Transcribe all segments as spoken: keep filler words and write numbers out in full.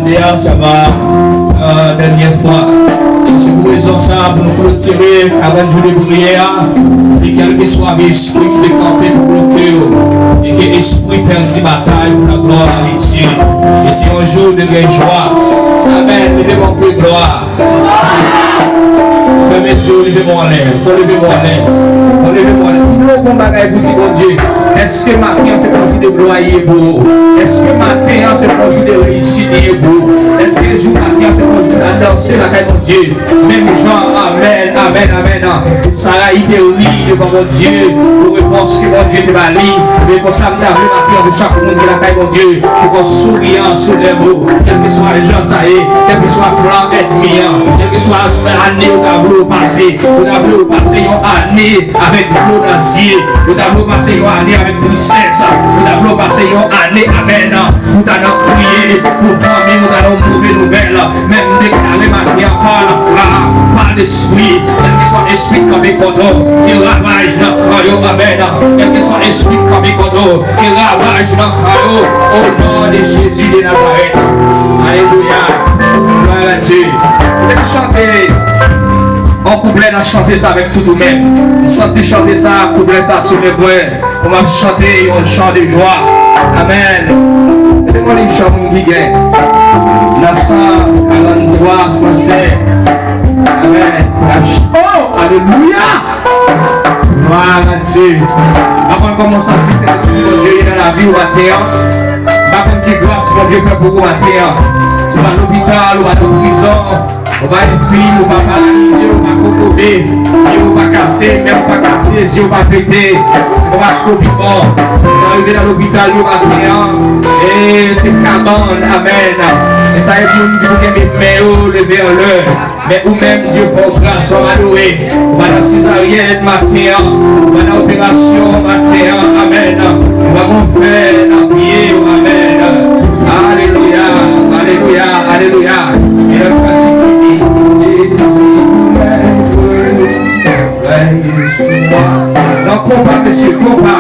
Dèyè, sa va, euh, dènyè fwa. Se pou rezon sa a, pou nou klotire karann jou de priyè a, e kèlkeswa vye espri ki te kanpe pou bloke yo, e ke espri pèdi batay pou laglwa de Dye. E se yon jou de gen jwa. Amèn. Leve bon kri glwa. Fèmen je w, leve men w anlè. Fò leve men w anlè. Fò leve men w anlè. M vle w gon bagay pou di Bondye. Èske maten an se pa yon jou de glwa li ye pou ou? Èske maten an se pa yon jou de reyisit li ye pou ou? Èske jou maten an se pa yon jou de danse lakay Bondye? Menm jan, amèn, amèn, amèn. Sarayi te ri devan Bondye pou repons ke Bondye te ba li. Men konsa, m ta vle maten an pou chak moun ki lakay Bondye, pou gon souri sou lèv ou, kèlkeswa jan sa ye, kèlkeswa plan ènmi an, kèlkeswa ane yo ta vle w pase, yo ta vle w pase yon ane avèk dlo nan zye, yo ta vle w pase yon ane avèk tristès, yo ta vle w pase yon ane, amèn, pou ta nan kriye, pou fanmi ou ta nan yon move nouvèl. Men m deklare maten an pa, pa, pa lespri, kèlkeswa espri k kanpe kont ou, ke ravaj nan kan yo, amèn. Kèlkeswa espri k kanpe kont ou, ke ravaj nan kan yo, o non de Jezi de Nazarèt. Alelouya. Glwa a Dye. Depi chante yon kouplè nan chante sa avèk tout ou menm. M santi chante sa, kouplè sa sou men mwen. Pou m ap chante yon chan de jwa. Amèn. Mete mwen li chan moun ki gen. Nan san karanntwa fransè. Amèn. N ap ch-, oh, alelouya! Glwa a Dye. Avan kòman w santi se Lespri Bondye ye nan lavi w maten an. M pa konn ki gras Bondye fè pou ou maten an. Si w pa lopital, ou pa nan prizon, ou pa enfim, ou pa paralize, ou pa kokobe, pye ou pa kase, men ou pa kase, zye ou pa pete, ou pa skopi mò. Ou pa rive nan lopital yo maten an, e se kabann, amèn. E sa e moun ki pou kenbe men yo leve anlè. Men ou menm, Dye fè w gras, w adore. Ou pa nan sezaryèn maten an, ou pa nan operasyon maten an, amèn. Ou pa gon fè nan pye w, amèn. Alelouya, alelouya, alelouya. E lòt kantik ki di, Jezi mèt, règne sou mwen. Nan konpa, mesye, konpa,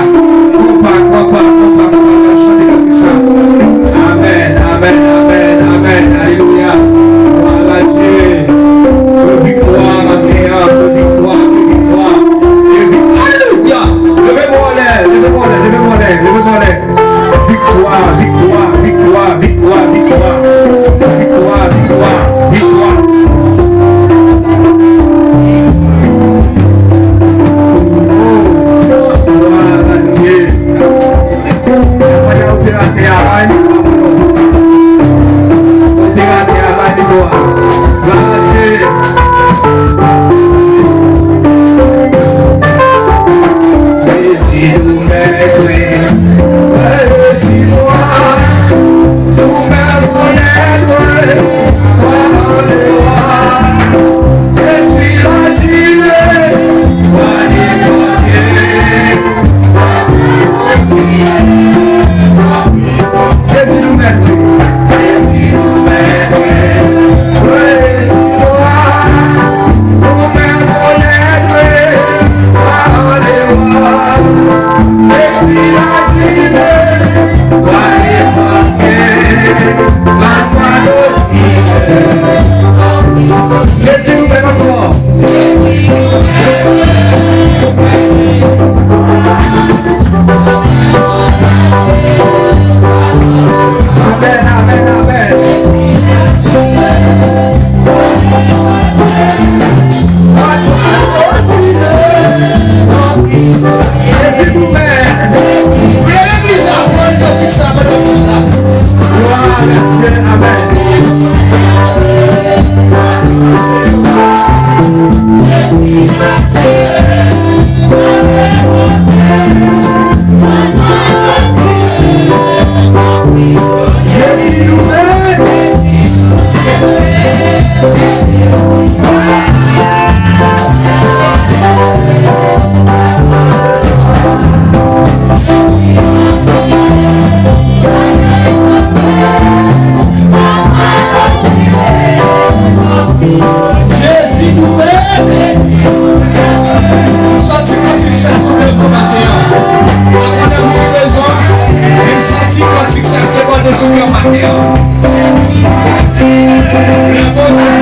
konpa, konpa, konpa, konpa, n ap chante kantik sa. Amèn, amèn, amèn, amèn, alelouya. Glwa a Dye. Ke viktwa maten an, ke viktwa, ke viktwa, ke viktwa. Alelouya! Leve men w anlè, leve men w anlè, leve men w anlè, leve men w anlè. Viktwa, viktwa, viktwa, viktwa, viktwa. Viktwa, viktwa, viktwa. Oh, glwa a Dye. Sou kè maten an. Lè Bondye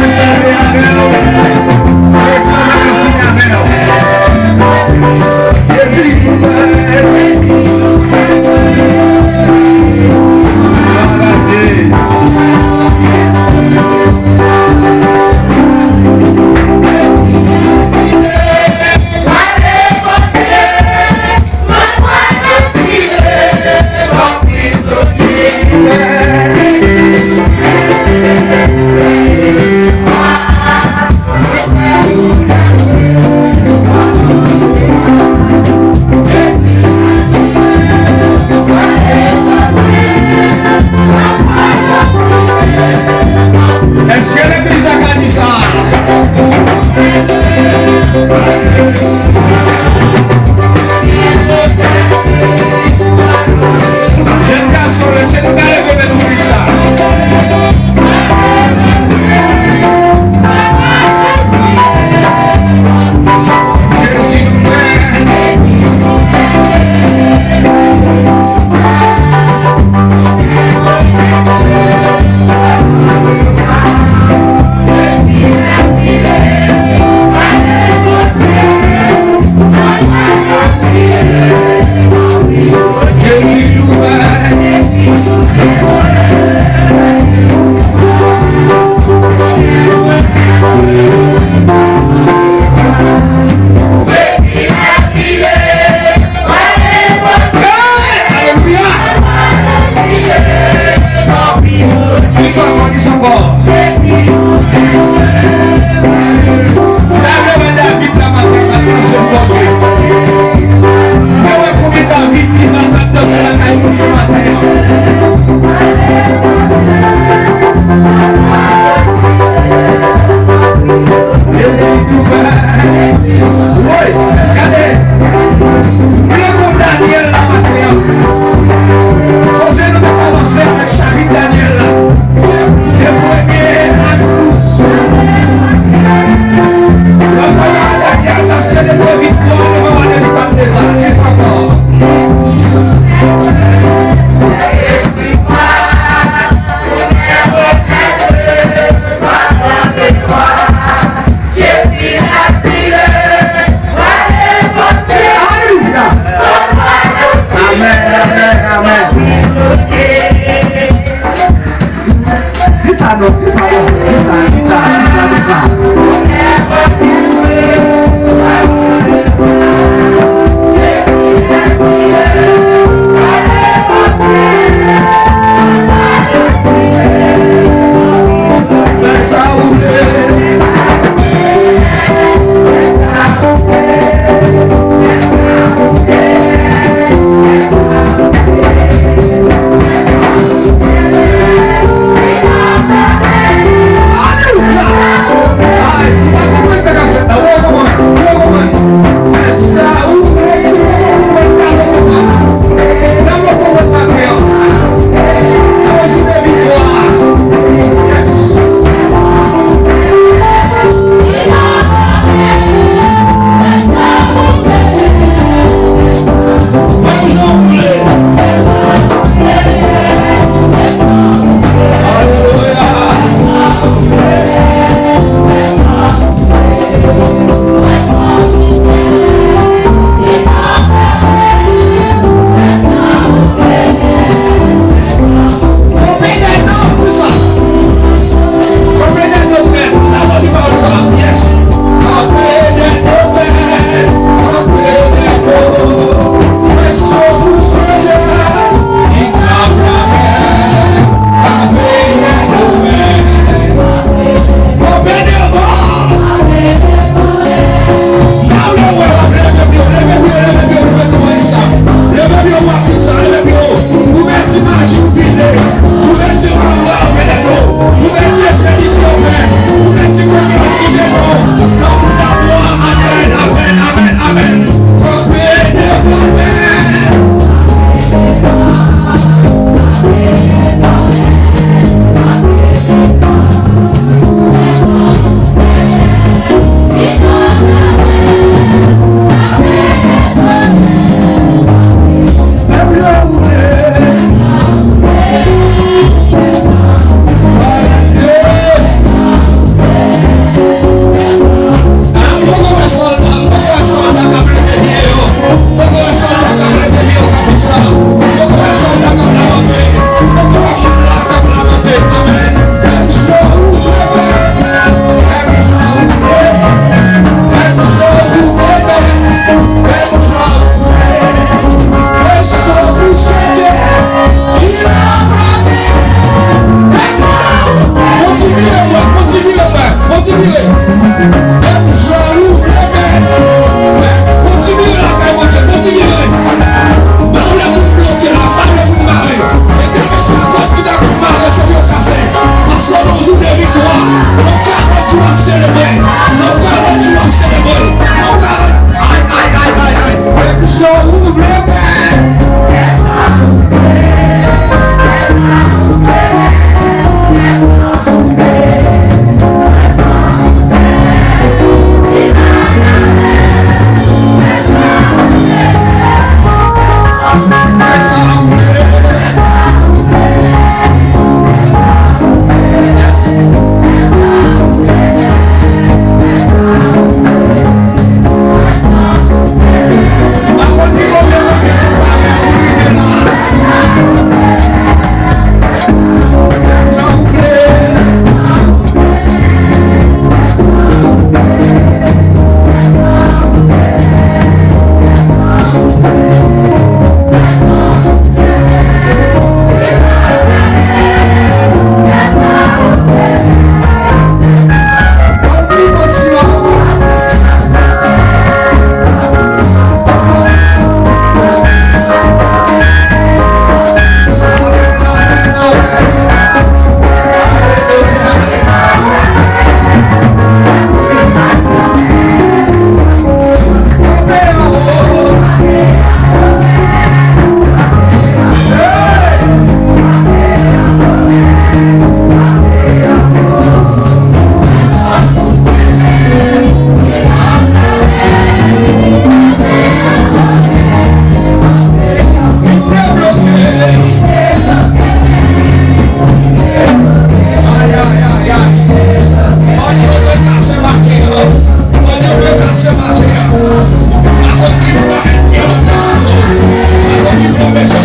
Mesye,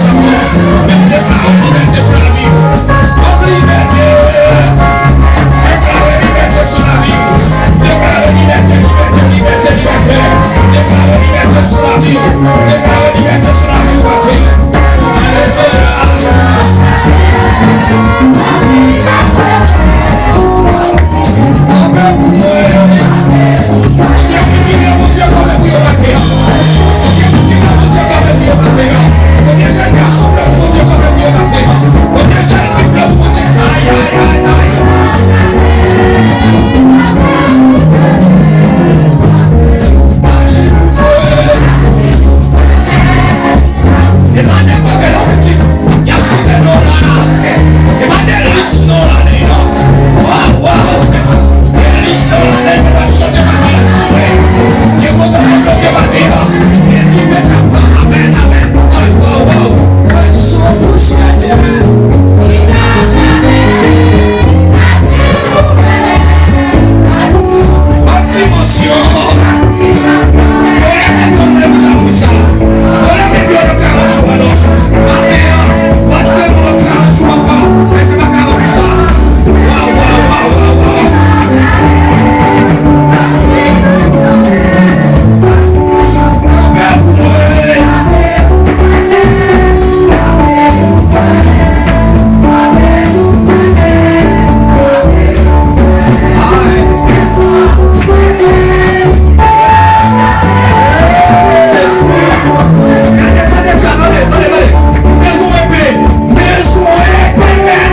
men deklare libète pou lavi w. Ban m libète. Deklare libète sou lavi w. Deklare libète, libète, libète, libète. Deklare libète sou lavi w. Deklare libète sou lavi w, maten. Alelouya. Kanpe pou mwen. Gen moun ki gen Bondye kanpe pou yo maten an. Gen moun ki gen Bondye kanpe pou yo maten an. Konbyen jèn gason vle pou Bondye kanpe pou yo maten an? Konbyen jèn fi vle pou Bondye? Ay, ay, ay, ay. Maji pou mwen. E pa de kote non pitit, y ap site non la. E pa de lis non la deyò. Waw, waw. Gen lis non la deyò, w ap chante maten ap jwe. Gen kote w ap bloke maten an. E di men kap pran, amèn, amèn. Waw, waw, waw. Mwen sou bouch mete. Ban dimansyon. Yo leve tann legliz la pou sa. Yo leve byo nan karant jou, padon. Maten an, w ap fè nou lòt karant jou ankò. Men se pa karant jou sa. Waw, waw, waw, waw, waw. Kanpe pou mwen. Gade, gade sa, tande, tande, tande. Bezwen epe, bezwen epe, men.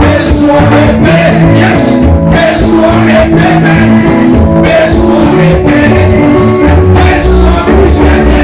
Bezwen epe, yes. Bezwen epe, men. Bezwen epe. Bezwen pou Senyè.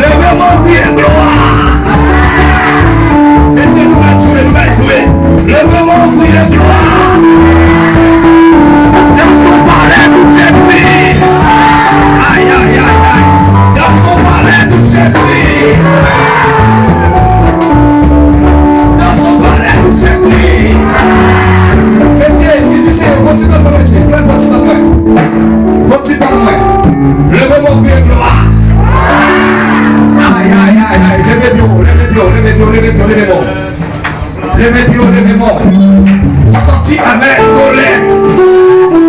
Leve men w, kriye glwa. Mesye, nou pral jwe, nou pral jwe. Leve men w, kriye glwa. Dans au palais tout est pris. Ay, ay, ay, ay. Dans au palais tout est pris. Dans au palais tout est pris. Mesye, mizisyen yo, fò ti tann mwen, mesye. Fò ti tann mwen. Fò ti tann mwen. Leve men w, kriye glwa. Ay, ay, ay, ay. Leve pye w, leve pye w, leve pye w, leve pye w, leve men w. Leve pye w, leve men w. Santi amèn, kolè.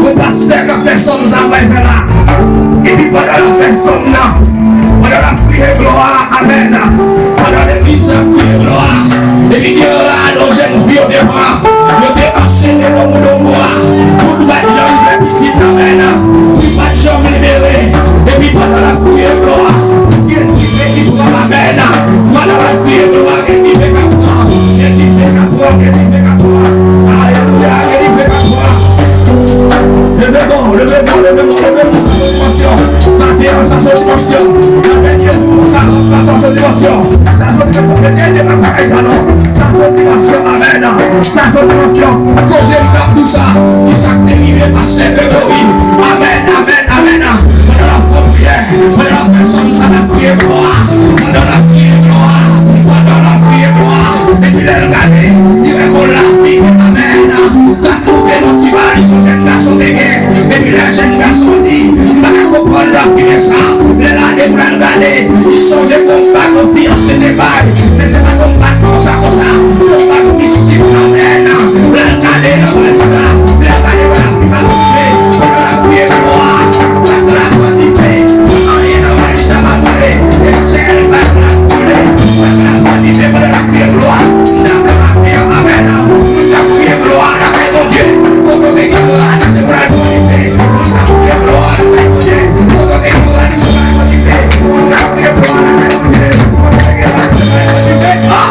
Gon pastè k ap fè sòm sa, w ap fè la. Epi pandan l ap fè sòm nan, pandan l ap kriye glwa, amèn. Pandan legliz la ap kriye glwa, epi gen rad yon jèn fi yo te pran, yo te anchene nan mouda bwa, pou l pa t janm fè pitit, amèn. Pou l pa t janm libere, epi pandan l ap kriye glwa, gen dife ki pran, amèn. Pandan l ap kriye glwa, gen dife k ap pran, gen dife k ap pran, gen dife k ap pran. Sa se yon emosyon. Koze m t ap di w sa, ki sa k te rive pastè Gregory? Amèn, amèn, amèn. Pandan l ap pran priyè, pandan l ap fè sòm sa, l ap kriye glwa. Pandan l ap kriye glwa, pandan l ap kriye glwa, epi lè l gade, li wè gon lavi, amèn, k ap monte nan ti ba li, se yon jèn gason te gen. Epi lè jèn gason di, m pa ka konprann lafimen sa. Lè l ale pou l al gade, li sonje gon bag yon fiyanse te bay. Men se pa t yon bag konsa, konsa. Se yon bag mistik, amèn. Lè l gade nan valiz la, lè l gade nan valiz la, pandan l ap kriye glwa, bag la pran dife. Anyen nan valiz la pa boule. E sèl bag la boule. Bag la pran dife pandan l ap kriye glwa. Nan maten an, amèn. Moun k ap kriye glwa lakay Bondye. Kote w te gen rad, se pou l al pran dife. Moun k ap kriye glwa lakay Bondye. Kote w te gen rad, se pou l al pran dife. Moun k ap kriye glwa lakay Bondye. Kote w te gen rad, se pou l al pran dife. Ah!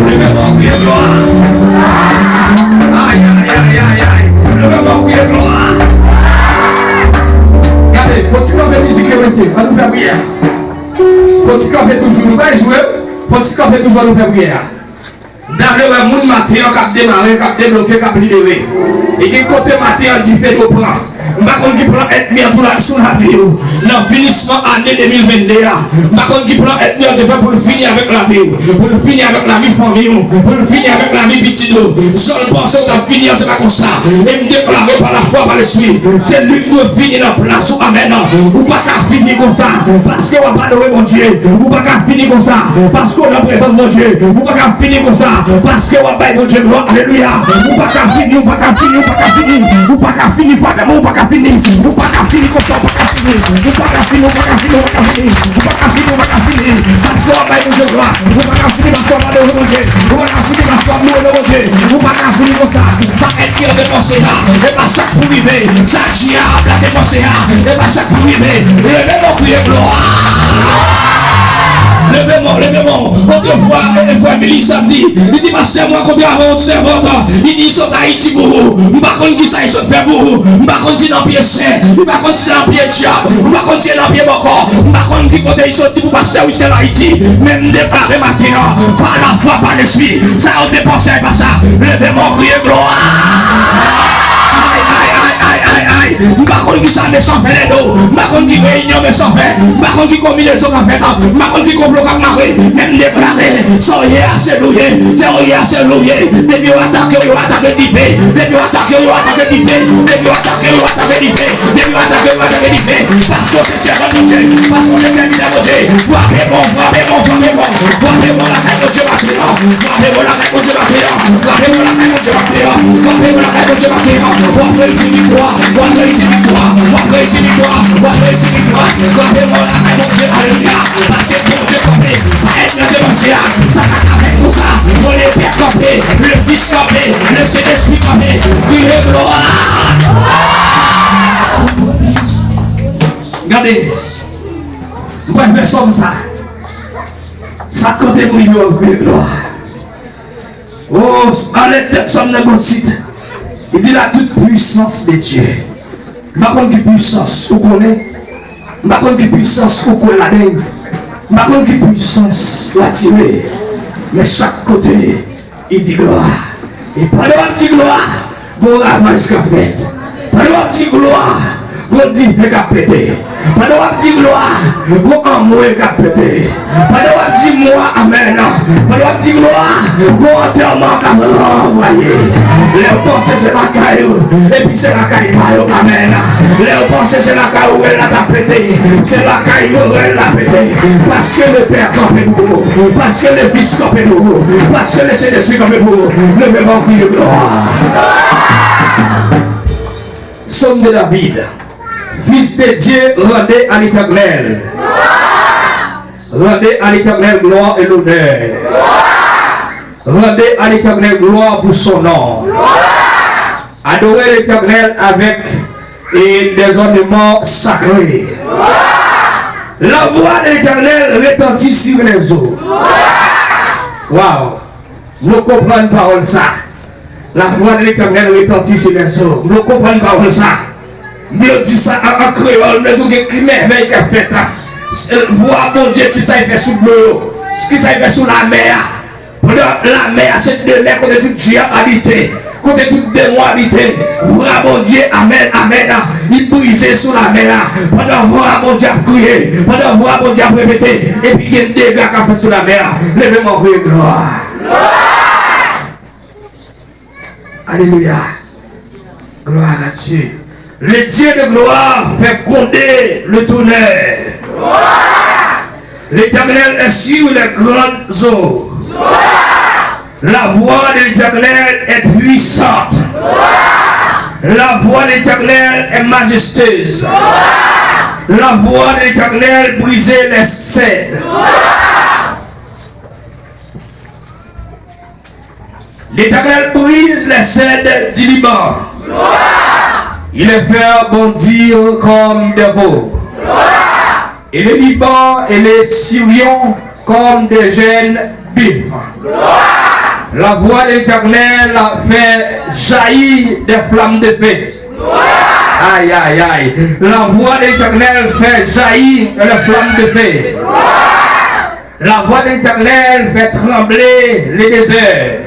Leve men w, kriye glwa. Ay, ay, ay, ay, ay. Leve men w, kriye glwa. Gade, fò ti kanpe mizik yo, mesye. Ann nou fè priyè. Fò ti kanpe toujou, nou pa jwe. Fò ti kanpe toujou, ann nou fè priyè a. M ta vle wè moun maten an k ap demare, k ap debloke, k ap libere. E gen kote maten an dife dwe pran. M pa konn ki plan ènmi an tou la sou lavi w. Nan finisman ane de mil venn de a, m pa konn ki plan ènmi an te fè pou l fini avèk lavi w, pou l fini avèk lavi fanmi w, pou l fini avèk lavi pitit ou. Jan l panse w t ap fini an, se pa konsa. E m deklare pa lafwa, pa Lespri, se li k dwe fini nan plas ou. Amèn. Ou pa ka fini konsa, paske w ap adore Bondye. Ou pa ka fini konsa, paske w nan prezans Bondye. Ou pa ka fini konsa, paske w ap bay Bondye glwa. Alelouya. Ou pa ka fini, ou pa ka fini, ou pa ka fini. Ou pa ka fini, frè m, ou pa ka fini. Ou pa ka fini konsa, ou pa ka fini. Ou pa ka fini, ou pa ka fini, ou pa ka fini. Ou pa ka fini, ou pa ka fini. Paske w ap bay Bondye glwa. Ou pa ka fini, paske w ap adore Bondye. Ou pa ka fini, paske w ap louwe non Bondye. Ou pa ka fini konsa. Sa ènmi an te panse a, e pa sa k pou rive. Sa dyab la te panse a, e pa sa k pou rive. Leve men w, kriye glwa. Leve men w, leve men w. Otrefwa, e, e, frè Billy Sam di, li di, pastè, mwen rankontre avè yon sèvant, li di, li sot Ayiti pou ou. M pa konn kisa li sot fè pou ou. M pa konn si nan pye sen, m pa konn si nan pye dyab, m pa konn si nan pye bòkò. M pa konn ki kote li soti pou pastè Wisnel Ayiti. Men m deklare maten an, pa lafwa, pa Lespri, sa yo te panse a, e pa sa. Leve men w, kriye glwa. Ay, ay, ay, ay, ay, ay. M pa konn kisa mechan fè lè do. M pa konn ki reyinyon mechan fè. M pa konn ki konbinezon k ap fèt. M pa konn ki konplo k ap mare. Men m deklare, sa w ye a, se l ou ye. Sa w ye a, se l ou ye. Depi yo atake w, yo atake dife. Depi yo atake w, yo atake dife. Depi yo atake w, yo atake dife. Depi yo atake w, yo atake dife. Paske w se sèvant Bondye. Paske w se sèvitè Bondye. Frape bon, frape bon, frape bon. Frape bon lakay Bondye maten an. Frape bon lakay Bondye maten an. Frape bon lakay Bondye maten an. Frape bon lakay Bondye maten an. W ap reyisi viktwa. W ap reyisi viktwa. W ap reyisi viktwa. W ap reyisi viktwa. Frape bon lakay Bondye. Alelouya. Paske Bondye kanpe. Sa ènmi an te panse a, sa pa ka fèt konsa. Mon lepè kanpe. Lefis kanpe. Lesentespri kanpe. Kriye glwa. Gade. Mwen fè sòm sa. Sa kote pou yo kriye glwa. Oh, anlè tèt sòm nan gon tit. Li di la toute puissance de Dieu. M pa konn ki pwisans ou konnen. M pa konn ki pwisans ou kwè ladan l. M pa konn ki pwisans ou atire. Men chak kote, li di glwa. E pandan w ap di glwa, gon ravaj k ap fèt. Pandan w ap di glwa, gon dife k ap pete. Pandan w ap di glwa, gon anmwe k ap pete. Pandan w ap di mwa, amèn. Pandan w ap di glwa, gon antèman k ap ranvwaye. Lè w panse se lakay ou, epi se lakay pa yo, amèn. Lè w panse se lakay ou rèl la t ap pete, se lakay yo rèl la pete. Paske Lepè kanpe pou ou. Paske Lefis kanpe pou ou. Paske Lesentespri kanpe pou ou. Leve men w, kriye glwa. Sòm de David. Fils de Dieu, rendez à l'Éternel. Rendez à l'Éternel gloire et l'honneur. Rendez à l'Éternel gloire pour son nom. Adorez l'Éternel avec, et, des ornements sacrés. La voix de l'Éternel retentit sur les eaux. Wow! Nou konprann pawòl sa. La voix de l'Éternel retentit sur les eaux. Nou konprann pawòl sa. M vle di sa an, an kreyòl, m vle di w gen ki mèvèy k ap fèt. Vwa Bondye, kisa l fè sou dlo yo? Kisa l fè sou lamè a? Pandan lamè a se de mè kote tout dyab abite, kote tout demon abite, vwa Bondye, amèn, amèn, li brize sou lamè a. Pandan vwa Bondye ap kriye, pandan vwa Bondye ap repete, epi gen dega k ap fèt sou lamè a. Leve men w, kriye glwa. Alelouya. Gloire à Dieu. Le Dieu de gloire fait gronder le tonnerre. L'Éternel est sur les grandes eaux. La voix de l'Éternel est puissante. La voix de l'Éternel est majestueuse. La voix de l'Éternel brise les cèdres. L'Éternel brise les cèdres du Liban. Il les fait bondir comme des veaux. Et le Liban et les Sirions comme des jeunes buffles. La voix de l'Éternel fait jaillir des flammes de feu. Aïe, aïe, aïe. La voix de l'Éternel fait jaillir les flammes de feu. La voix de l'Éternel fait trembler les déserts.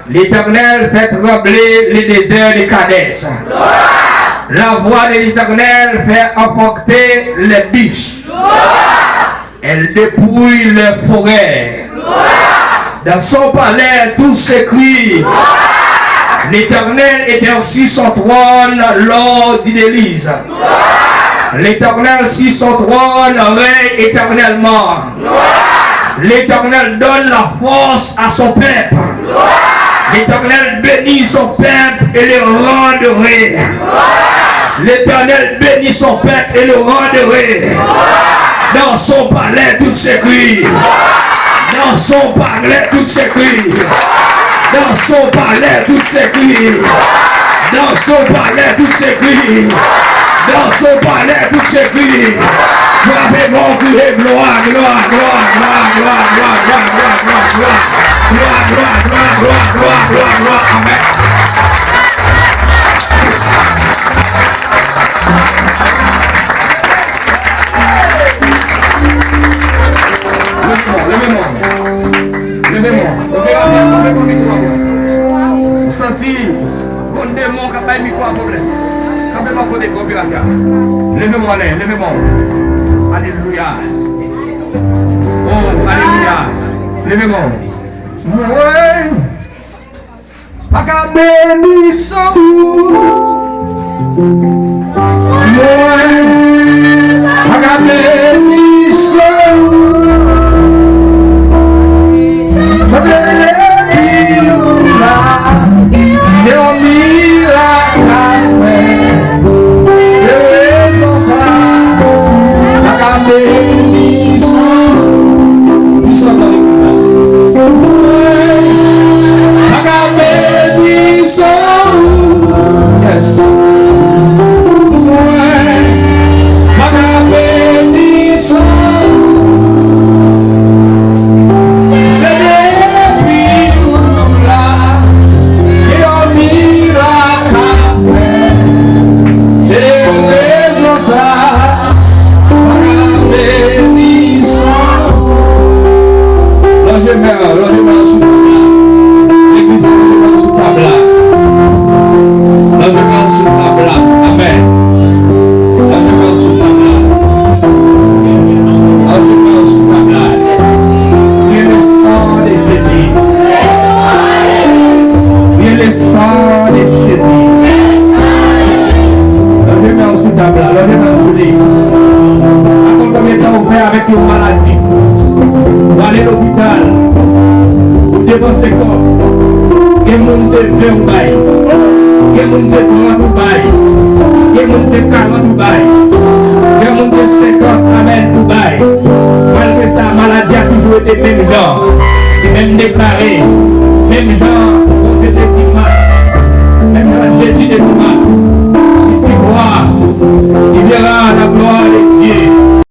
L'Éternel fait trembler les déserts de Kadès. La voix de l'Éternel fait emporter les bûches. Elle dépouille les forêts. Dans son palais, tout s'écrie. L'Éternel était sur son trône lors du déluge. L'Éternel sur son trône règne éternellement. L'Éternel donne la force à son peuple. L'Éternel bénit son peuple et le rend heureux. L'Éternel bénit son peuple et le rend heureux. Dans son palais, tout s'écrie. Dans son palais, tout s'écrie. Dans son palais, tout s'écrie. Dans son palais, tout s'écrie. Dans son palais, tout s'écrie. Frape men w, kriye glwa, glwa, glwa. Amèn. Leve men w, leve men w. Leve men w. Leve men w. Ou santi gon demon k ap bay mikwo a pwoblèm. Kanpe bò kote gwo pirat la. Leve men w anlè, leve men w. Alelouya. Oh, alelouya. Leve men w. Mwen pa ka beni san ou. Mwen pa ka beni san ou. Mwen vle depi ou la, gen yon mirak ka fèt. Se rezon sa, pa ka beni san ou. Di sa nan legliz la. Mwen pa ka beni san ou. Yes. Mwen pa ka beni san ou. Se depi ou la, gen yon mirak ka fèt. Se rezon sa, pa ka beni san ou. Lonje men w, lonje men w sou tab la. Legliz la, lonje men w sou tab la. Lonje men w sou tab la. Amèn. Lonje men w sou tab la. Lonje men w sou tab la. Viens le sang de Jésus. Viens le sang de Jésus. Lonje men w sou tab la, lonje men w sou li. Pa konn konbyen tan ou fè avèk yon maladi. Ou ale lopital, ou depanse kòb. Gen moun se ven ou bay. Gen moun se trant ou bay. Gen moun se karant ou bay. Gen moun se senkant, amèn, ou bay. Malgre sa, maladi a toujou rete menm jan, menm deklare.